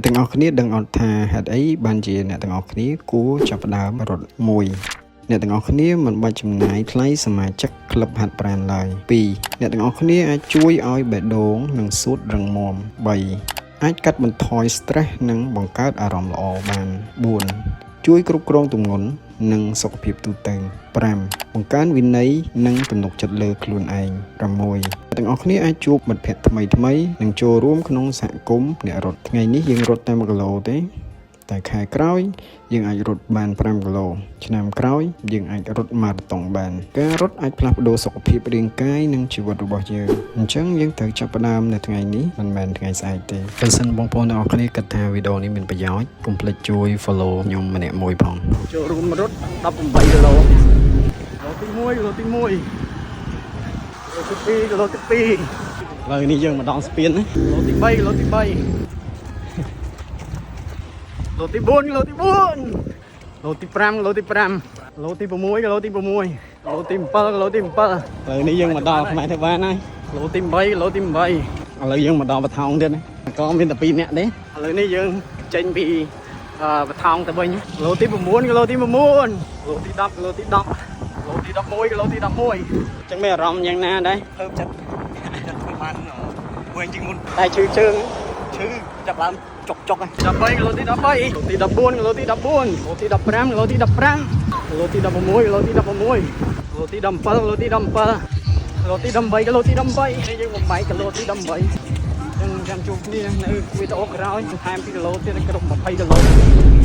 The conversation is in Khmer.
ទាំងអស់គ្នាដឹងអត់ថាហេតុអីបានជាអ្នកទាំងអស់គ្នាគួរចាប់ផ្ដើមរត់1អ្នកទាំងអស់គ្នាមិនបាច់ចំណាយថ្លៃសមាជិកក្លឹបហាត់ប្រាណឡើយ2អ្នកទាំងអស់គ្នាអាចជួយឲ្យបេះដូងនិងសួតរឹងមាំ3អាចកាត់បន្ថយ stress និងបង្កើតអារម្មណ៍ល្អបាន4ជួយគ្រប់គ្រងទម្ងន់និងសុខភាពទូទៅ5បង្កើនវិន័យនិងទំនុកចិត្តលើខ្លួនឯង6ទាំងអស់គ្នាអាចជួបមិត្តភ័ក្តិថ្មីថ្មីនិងចូលរួមក្នុងសហគមន៍អ្នករត់ថ្ងៃនេះយើងរត់តែ1គីឡូទេ តែខែក្រោយយើងអាចរត់បាន5គីឡូឆ្នាំក្រោយយើងអាចរត់ម៉ារ៉ាតុងបានការរត់អាចផ្លាស់ប្ដូរសុខភាពរាងកាយនិងជីវិតរបស់យើងអញ្ចឹងយើងត្រូវចាប់ផ្ដើមនៅថ្ងៃនេះមិនមែនថ្ងៃស្អែកទេបើសិនបងប្អូនទាំងអស់គ្នាគិតថាវីដេអូនេះមានប្រយោជន៍កុំភ្លេចជួយ follow ខ្ញុំម្នាក់មួយផង ចូលរួមរត់18គីឡូគីឡូទី1គីឡូទី1គីឡូទី2គីឡូទី2ឥឡូវនេះយើងមកដល់ស្ពានណាគីឡូទី3គីឡូទី3គីឡូទី4គីឡូទី4គីឡូទី5គីឡូទី5គីឡូទី6គីឡូទី6គីឡូទី7គីឡូទី7ឥឡូវនេះយើងមកដល់ខ្មែរទៅបានហើយគីឡូទី8គីឡូទី8ឥឡូវយើងមកដល់បថោងទៀតណាក៏មានតែ2នាក់ទេឥឡូវនេះយើងចេញពី អឺបថោងទៅវិញគីឡូទី9គីឡូទី9គីឡូទី10គីឡូទី10គីឡូទី11គីឡូទី11អញ្ចឹងមានអារម្មណ៍យ៉ាងណាដែរ ភើបចិត្តចិត្តធ្វើបានវែងជាងមុន តែឈឺជើង ឈឺចាប់ឡើងចុកចុកហ្នឹង 13គីឡូទី13គីឡូទី14គីឡូទី14គីឡូទី15គីឡូទី15គីឡូទី16គីឡូទី16គីឡូទី17គីឡូទី17គីឡូទី18គីឡូទី18នេះយើងបំបែកគីឡូទី18អញ្ចឹងចាំជួបគ្នានៅវីដេអូក្រោយបន្ថែម2គីឡូទៀតឲ្យគ្រប់20គីឡូ។